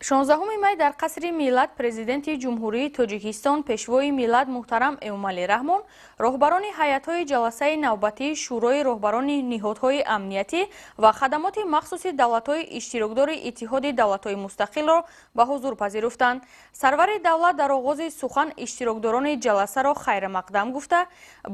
16 май дар Қасри Миллат Президенти Ҷумҳурии Тоҷикистон, Пешвои миллат муҳтарам Эмомалӣ Раҳмон роҳбарони ҳайатҳои ҷаласаи навбатии Шӯрои роҳбарони ниҳодҳои амниятӣ ва хадамоти махсуси давлатҳои иштирокдори Иттиҳоди Давлатҳои Мустақилро ба ҳузур пазируфтанд. Сарвари давлат дар оғози сухан иштирокдорони ҷаласаро хайрмақдам гуфта,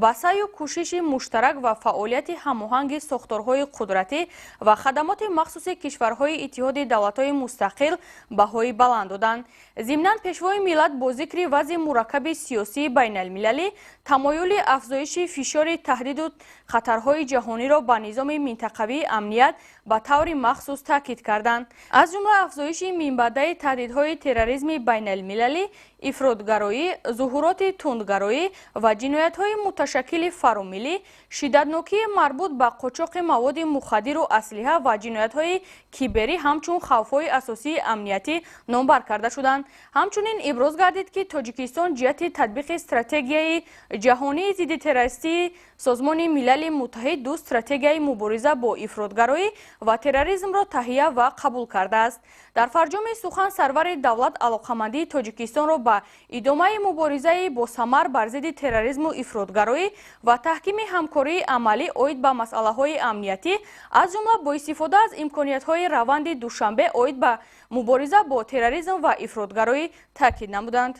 ба саъю кӯшиши муштарак ва фаъолияти ҳамоҳанги сохторҳои қудратӣ ва хадамоти махсуси кишварҳои Иттиҳоди Давлатҳои Мустақил баҳои баланд доданд. Зимнан, Пешвои миллат бо зикри вазъи мураккаби сиёсии байналмилалӣ, тамоюли афзоиши фишори таҳдиду хатарҳои ҷаҳониро ба низоми минтақавии амният ба таври махсус таъкид карданд. Аз ҷумла афзоиши минбаъдаи таҳдидҳои терроризми байналмилалӣ, ифротгароӣ, зуҳуроти тундгароӣ ва ҷиноятҳои муташаккили фаромиллӣ, шиддатнокии марбут ба қочоқи маводи мухаддиру аслиҳа ва ҷиноятҳои киберӣ ҳамчун хавфҳои асосии амниятӣ номбар карда шуданд. Ҳамчунин иброз гардид, ки Тоҷикистон ҷиҳати татбиқи стратегияи ҷаҳонии зидди террористии Созмони Милали Муттаҳид ду стратегияи мубориза бо ифротгароӣ ва терроризмро таҳия ва қабул кардааст. Дар фарҷоми сухан сарвари давлат алоқамандии Тоҷикистонро ба идомаи муборизаи босамар бар зидди терроризму ифротгароӣ ва таҳкими ҳамкории амалӣ оид ба масъалаҳои амниятӣ, аз ҷумла бо истифода аз имкониятҳои раванди Душанбе оид ба мубориза бо терроризм ва ифротгароӣ таъкид намуданд.